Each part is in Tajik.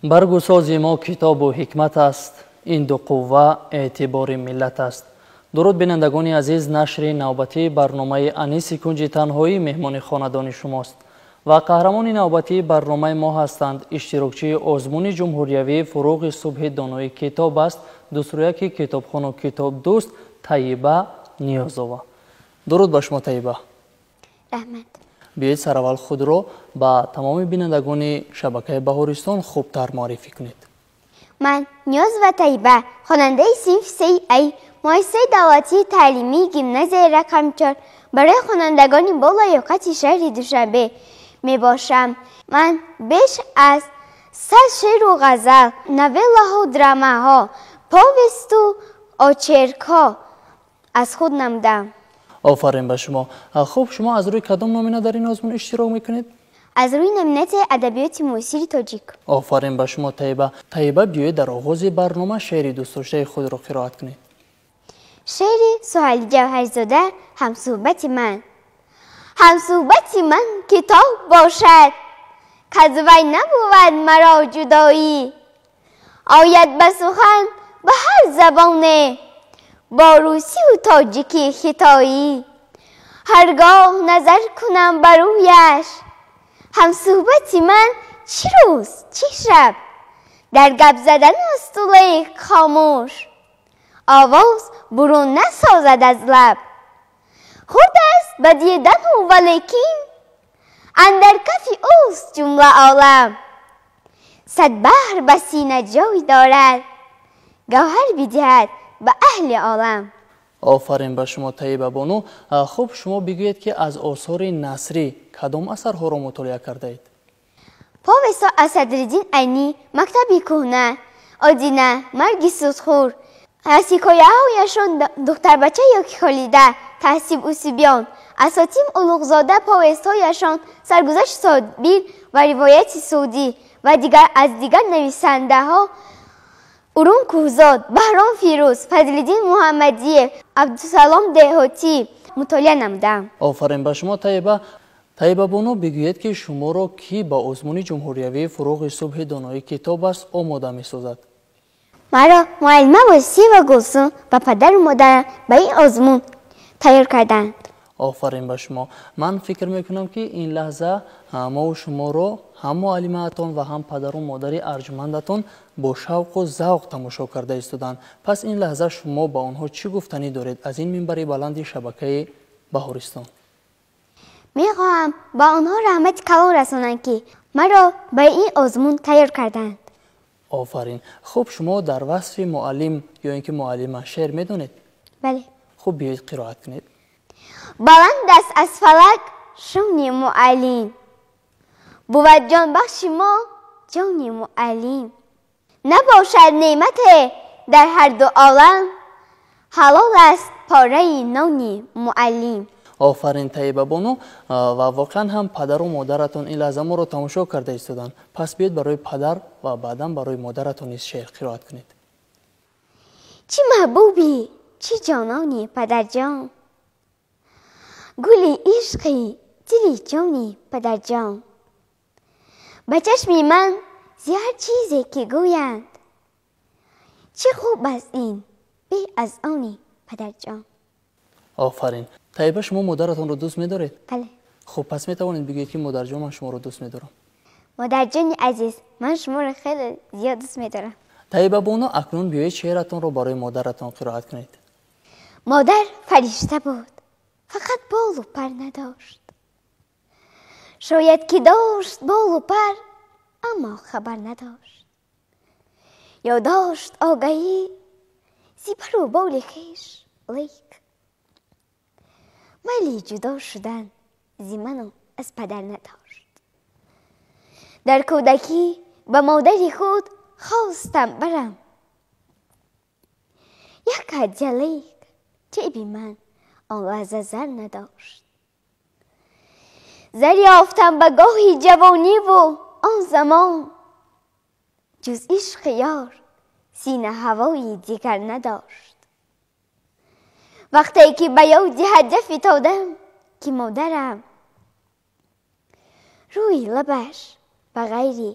Баргу сози мо китобу ҳикмат аст, ин ду қувва эътибори миллат аст. Дуруд, бинандагони азиз, нашри навбатии барномаи Аниси кунҷи танҳоӣ меҳмони хонадони шумост ва қаҳрамони навбатии барномаи мо ҳастанд иштирокчии озмуни ҷумҳуриявии «Фуруғи субҳи донои китоб аст», дусрӯяки китобхону китобдӯст Таиба Ниёзова. Дуруд ба шумо, Таиба. Раҳмат. Биёед, сараввал худро ба тамоми бинандагони шабакаи Баҳористон хубтар муаррифӣ кунед. Ман Ниёзова Таиба, хонандаи синфи сеи А муассисаи давлатии таълимии гимназияи рақами 4 барои хонандагони болаёқати шаҳри Душанбе мебошам. Ман беш аз 100 шеъру ғазал, новеллаҳо, драмаҳо, повесту очеркҳо аз худ намудам. Офарин ба шумо. Хуб, шумо аз рӯи кадом номина дар ин озмун иштирок мекунед? Аз рӯи номинатсияи адабиёти муосири тоҷик. Офарин ба шумо, Таиба. Таиба, биёед, дар оғози барнома шеъри дӯстдоштаи худро қироат кунед. Шеъри Суҳайли Ҷавҳарзода «Ҳамсӯҳбати ман». Ҳамсӯҳбати ман китоб бошад, каз вай набувад маро ҷудоӣ. Ояд ба сухан ба ҳар забоне, бо русию тоҷикӣ, хитоӣ. Ҳаргоҳ назар кунам ба рӯяш, ҳамсӯҳбати ман чӣ рӯз, чӣ шаб, дар гап задан асту, лек хомӯш, овоз бурун насозад аз лаб. Хурд аст ба дидану, валекин андар кафи ӯст ҷумла олам. Сад баҳр ба сина ҷой дорад, гавҳар бидиҳад ба аҳли олам. Офарин ба шумо, Таиба бону. Хуб, шумо бигӯед, ки аз осори насрӣ кадом асарҳоро мутолиа кардаед? Повестҳо аз Садриддин Айнӣ, «Мактаби кӯҳна», «Одина», «Марги судхӯр», аз ҳикояҳояшон «Духтарбача ёки Холида», «Таҳсиб Усибён», аз Ҳотим Улуғзода повестҳояшон «Саргузашти Собир» ва «Ривояти Суғдӣ» ва дигар, аз дигар нависандаҳо Урун Кӯҳзод, Баҳром Фирӯз, Фазлиддин Муҳаммадиев, Абдусалом Деҳотӣ мутолиа намудам. Офарин ба шумо, Таиба. Таиба бону, бигӯед, ки шуморо кӣ ба озмуни ҷумҳуриявии «Фуруғи субҳи донои китоб аст» омода месозад? Маро муаллима Восиева Гулсум ва падару модарам ба ин озмун тайёр карданд. Офарин ба шумо. Ман фикр мекунам, ки ин лаҳза мову шуморо ҳам муаллимаатон ва ҳам падару модари арҷумандатон бо шавқу завқ тамошо карда истоданд. Пас ин лаҳза шумо ба онҳо чӣ гуфтанӣ доред аз ин минбари баланди шабакаи Баҳористон? Мехоҳам ба онҳо раҳмати калон расонам, ки маро ба ин озмун тайёр карданд. Офарин. Хуб, шумо дар васфи муаллим ё ин ки муаллима шеър медонед? Бале. Хуб, биёед, қироат кунед. Баланд аст аз фалак шони муаллим, бувад ҷонбахши мо ҷони муаллим. Набошад неъмате дар ҳарду олам, ҳалол аст пораи нони муаллим. Офарин, Таиба бону. Ва воқеан ҳам падару модаратон ин лаҳза моро тамошо карда истоданд. Пас биёед, барои падар ва баъдан барои модаратон низ шеър қироат кунед. Чӣ маҳбубӣ, чӣ ҷонони падарҷон, гули ишқи дили ҷони падарҷон. Ба чашми ман зи ҳар чизе ки гӯянд, чӣ хуб аст ин бе аз они падарҷон. Офарин, Таиба. Шумо модаратонро дӯст медоред? Бале. Хуб, пас метавонед бигӯед, ки модарҷон, ман шуморо дӯст медорам. Модарҷони азиз, ман шуморо хеле зиёд дӯст медорам. Таиба бону, акнун биёед, шеъратонро барои модаратон қироат кунед. Модар фаришта буд, фақат болу пар надошт. Шояд ки дошт болу пар, аммо хабар надошт, ё дошт огаҳӣ зи пару боли хеш, лек майли ҷудо шудан зи ману аз падар надошт. Дар кӯдакӣ ба модари худ хостам барам як ҳадя, лек ҷайби ман он лаҳза зар надошт. Зар ёфтам ба гоҳи ҷавониву он замон ҷуз ишқи ёр сина ҳавои дигар надошт. Вақте ки ба ёди ҳадя фитодам, ки модарам рӯи лабаш ба ғайри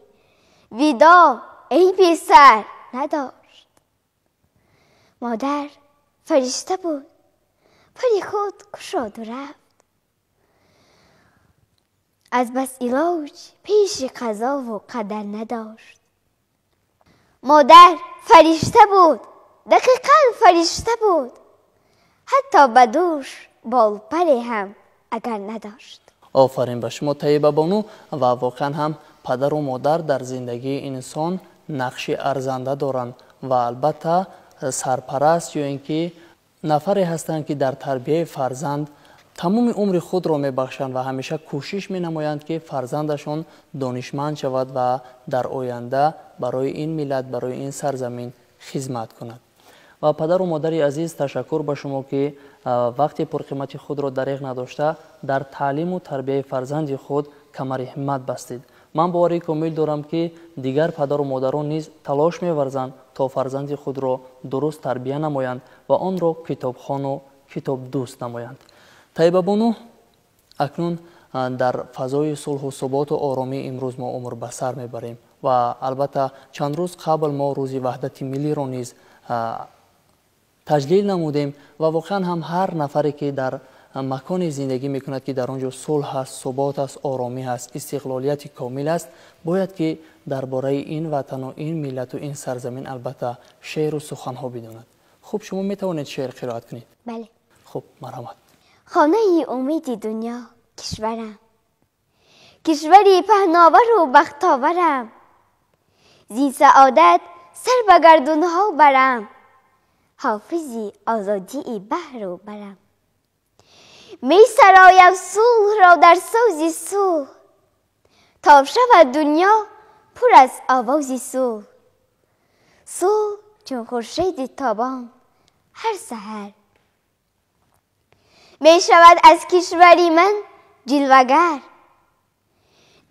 видоъ عیبی سر نداشت. مادر فرشته بود، پر خود گشاد و رفت. از بس علاج پیش قضا و قدر نداشت. مادر فرشته بود، دقیقا فرشته بود، حتی به دوش بال پری هم اگر نداشت. آفرین به شما طیبه بانو. و واقعا هم پدر و مادر در زندگی انسان نقش ارزنده دارند و البته سرپرست یا اینکه نفری هستند که در تربیه فرزند تمام عمر خود را میبخشند و همیشه کوشش مینمایند که فرزندشان دانشمند شود و در آینده برای این ملت، برای این سرزمین خدمت کند. و پدر و مادر عزیز، تشکر به شما که وقت پرقیمت خود را دریغ نداشته در تعلیم و تربیه فرزند خود کمر همت بستید. من باوری کامل دارم که دیگر پدر و مادران نیز تلاش می‌ورزند تا فرزند خود را درست تربیه نمایند و آن را کتابخوان و کتاب دوست نمایند. طیبه بانو، اکنون در فضای صلح و ثبات و آرامی امروز ما عمر به سر میبریم و البته چند روز قبل ما روز وحدت ملی را نیز تجلیل نمودیم و واقعا هم هر نفری که در مکان زندگی میکند که در آنجا صلح است، ثبات است، آرامی است، استقلالیت کامل است، باید که درباره این وطن و این ملت و این سرزمین البته شعر و سخنها بداند. خب شما میتوانید شعر قرائت کنید؟ بله. خب مرحمت. خانه امید دنیا کشورم، کشوری پهناور و بختاورم، زین سعادت سر به گردونها برم، حافظی آزادی بهر و برم. می سرایم صلح را در سوز صلح، تا شود دنیا پر از آواز صلح. صلح چون خورشید تابان هر سحر، می شود از کشوری من جلوگر.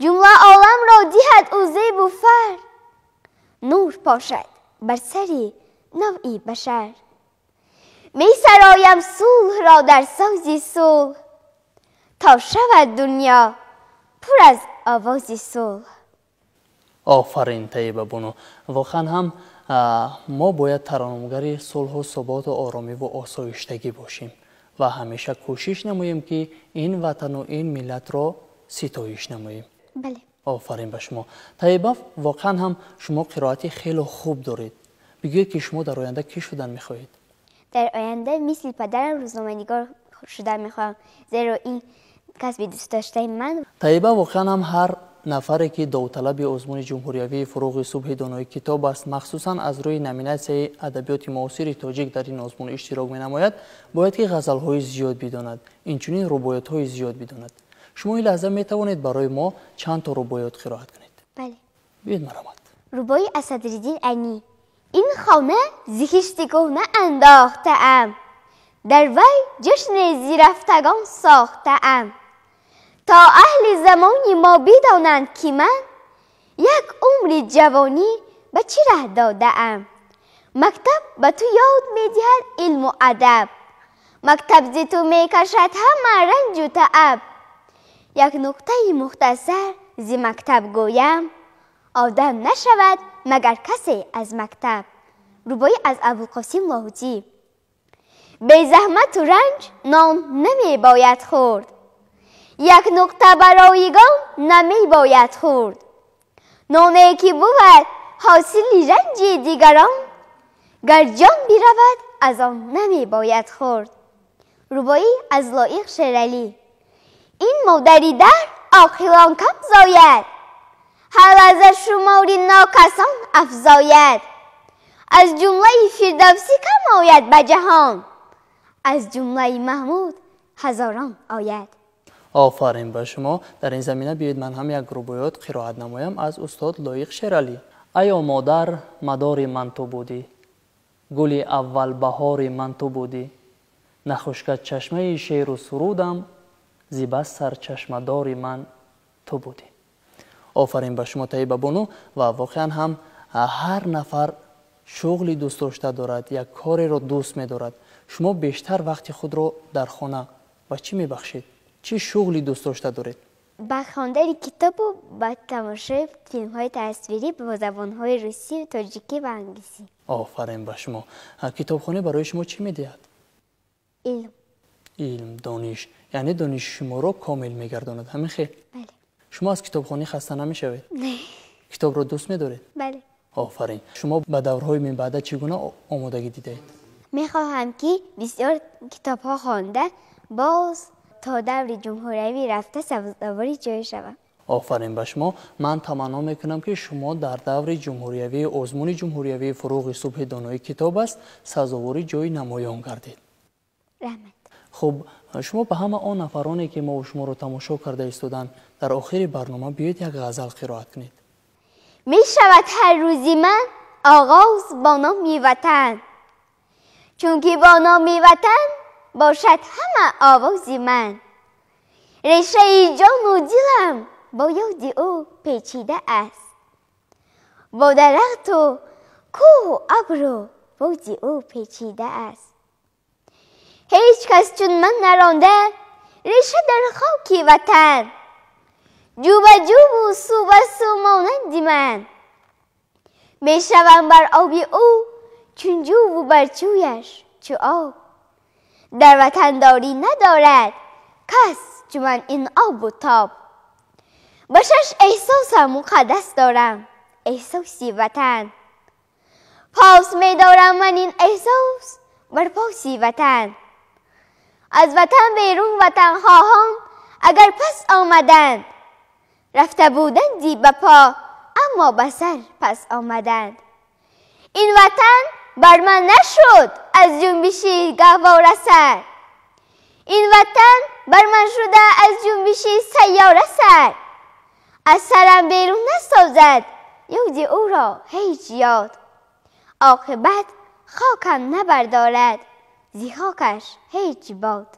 جمله عالم را دهد او زیب و فر، نور پاشد بر سر نوعی بشر. می سرایم صلح را در سوز صلح، تا شود دنیا پر از آواز صلح. آفرین طیبه بانو. واقعا هم ما باید ترانمگر صلح و ثبات و آرامی و آسایشتگی باشیم و همیشه کوشش نماییم که این وطن و این ملت را ستایش نماییم. بله. آفرین به شما طیبه. واقعا هم شما قرائت خیلی خوب دارید. بگویید که شما در آینده کی شدن میخواهید؟ در آینده مثل پدرم روزنامه‌نگار شدن میخواهم، زیرا این کسب دوست داشته من. طیبه، واقعا هم هر نفری که داوطلب آزمون جمهوریوی فروغ صبح دانای کتاب است، مخصوصا از روی نمیناسیای ادبیات معاصر تاجیک در این آزمون اشتراک مینماید، باید که غزل‌های زیاد بداند، اینچنین رباعیات‌های زیاد بداند. شما این لحظه میتوانید برای ما چند تا رباعیات قرائت کنید؟ بله. بیاید مرحمت. رباعی از صدرالدین عینی. این خانه زهشت کهنه انداخته‌ام، در وی جشن زیرفتگان ساخته‌ام، تا اهل زمان ما بدانند که من یک عمر جوانی به چه ره داده‌ام. مکتب به تو یاد می‌دهد علم و ادب، مکتب ز تو میکشد همه رنج و تعب. یک نکته مختصر ز مکتب گویم، آدم نشود مگر کسی از مکتب. رباعی از ابوالقاسم لاهوتی. بی زحمت و رنج نان نمی باید خورد، یک نقطه برایگان نمی باید خورد. نانی که بود حاصل رنج دیگران، گر جان برود از آن نمی باید خورد. رباعی از لایق شیرعلی. این مادری در عاقلان کم زاید، هر از شمار ناکسان افزاید. از جمله فردوسی کم آید به جهان، از جمله محمود هزاران آید. آفرین به شما. در این زمینه بیاید من هم یک رباعیات قرائت نمایم از استاد لایق شیرعلی. ایا مادر مدار من تو بودی، گل اول بهار من تو بودی، نخشکد چشمه شعر و سرودم، زی بس سرچشمه دار من تو بودی. آفرین به شما طیبه بانو. و واقعا هم هر نفر شغلی دوست داشته دارد، یک کاری را دوست می‌دارد. شما بیشتر وقت خود را در خانه با چی می‌بخشید؟ چه شغلی دوست داشته دارید؟ Ба хондани китобу ба тамошои филмҳои тасвирӣ бо забонҳои русӣ, тоҷикӣ ва англисӣ. Офарин ба шумо. Китобхона барои шумо чӣ медиҳад? Илм. Илм, дониш. Яъне дониши шуморо комил мегардонад. Ҳамин хел? Бале. Шумо аз китобхонӣ хаста намешавед? Не. Китобро дӯст медоред? Бале. Офарин. Шумо ба даврҳои минбаъда чӣ гуна омодагӣ дидаед? Мехоҳам, ки бисёр китобҳо хонда, боз то даври ҷумҳуриявӣ рафта сазовори ҷой шавам. Офарин ба шумо. Ман таманно мекунам, ки шумо дар даври ҷумҳуриявии озмуни ҷумҳуриявии «Фуруғи субҳи доноӣ китоб аст» сазовори ҷои намоён гардед. Раҳмат. Хуб, шумо ба ҳама он нафароне, ки мо шуморо тамошо карда истоданд, дар охири барнома биёед як ғазал қироат кунед. Мешавад ҳар рӯзи ман оғоз бо номи ватан, чунки бо номи ватан бошад ҳама овози ман. Решаи ҷону дилам бо ёди ӯ печида аст, бо дарахту кӯҳу абру боди ӯ печида аст. Ҳеҷ кас чун ман наронда реша дар хоки ватан, ҷӯбаҷӯбу сӯ ба сӯ монанди ман. Мешавам бар оби ӯ чун ҷӯву бар ҷӯяш чу об. Дар ватандорӣ надорад кас чу ман ин обу тоб. Ба шаш эҳсосам муқаддас дорам эҳсоси ватан. Пос медорам ман ин эҳсос бар поси ватан. Аз ватан берун ватанхоҳон агар пас омаданд, рафта буданди ба по, аммо ба сар пас омаданд. Ин ватан бар ман нашуд аз ҷунбиши гаҳвора сар, ин ватан бар ман шуда аз ҷунбиши сайёра сар. Аз сарам берун насозад ёди ӯро ҳеҷ ёд, оқибат хокам набардорад зи хокаш ҳеҷ бод.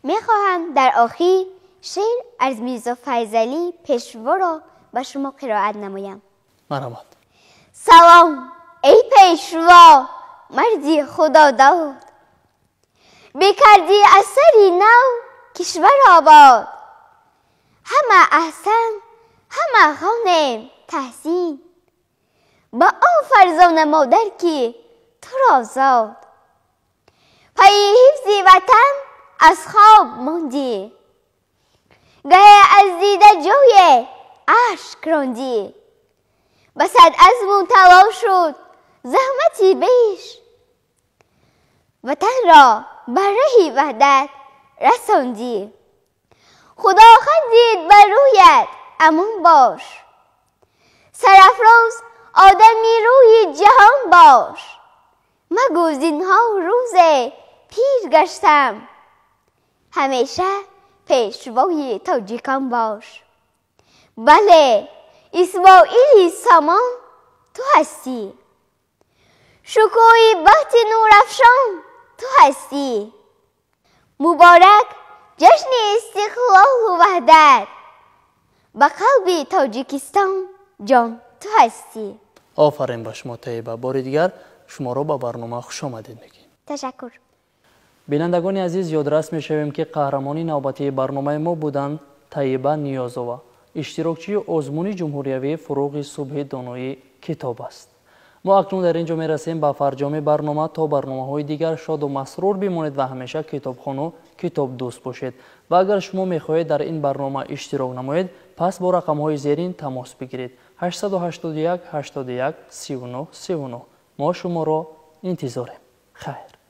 Мехоҳам дар охир шеър аз Мирзо Файзалӣ Пешворо ба шумо қироат намоям. Марҳамат. Салом, эй Пешво, марди худодод, бикардӣ аз сари нав кишвар обод. Ҳама аҳсан, ҳама хонем таҳсин ба он фарзона модар, ки туро зод. Пайи ҳифзи ватан аз хоб мондӣ, гаҳе аз дида ҷое ашк рондӣ. Ба сад азму талош шуд заҳмати беш, ватанро бар раҳи ваҳдат расондӣ. Худо хандид бар рӯят, амон бош, сарафроз одами рӯи ҷаҳон бош. Магӯ зинҳо рӯзе пир гаштам, ҳамеша пешвои тоҷикон бош. Бале, Исмоили Сомон ту ҳастӣ, шукӯҳи бахти нурафшон ту ҳастӣ. Муборак ҷашни истиқлолу ваҳдат, ба қалби Тоҷикистон ҷон ту ҳастӣ. Офарин ба шумо, Таиба. Бори дигар шуморо ба барнома хушомадед мегӯем. Ташаккур. Бинандагони азиз, ёдрас мешавем, ки қаҳрамони навбатии барномаи мо буданд Таиба Ниёзова, иштирокчии озмуни ҷумҳуриявии «Фуруғи субҳи доноӣ китоб аст». Мо акнун дар ин ҷо мерасем ба фарҷоми барнома. То барномаҳои дигар шоду масрур бимонед ва ҳамеша китобхону китобдӯст бошед. Ва агар шумо мехоҳед дар ин барнома иштирок намоед, пас бо рақамҳои зерин тамос бигиред: 881 81 39 39. Мо шуморо интизорем. Хайр.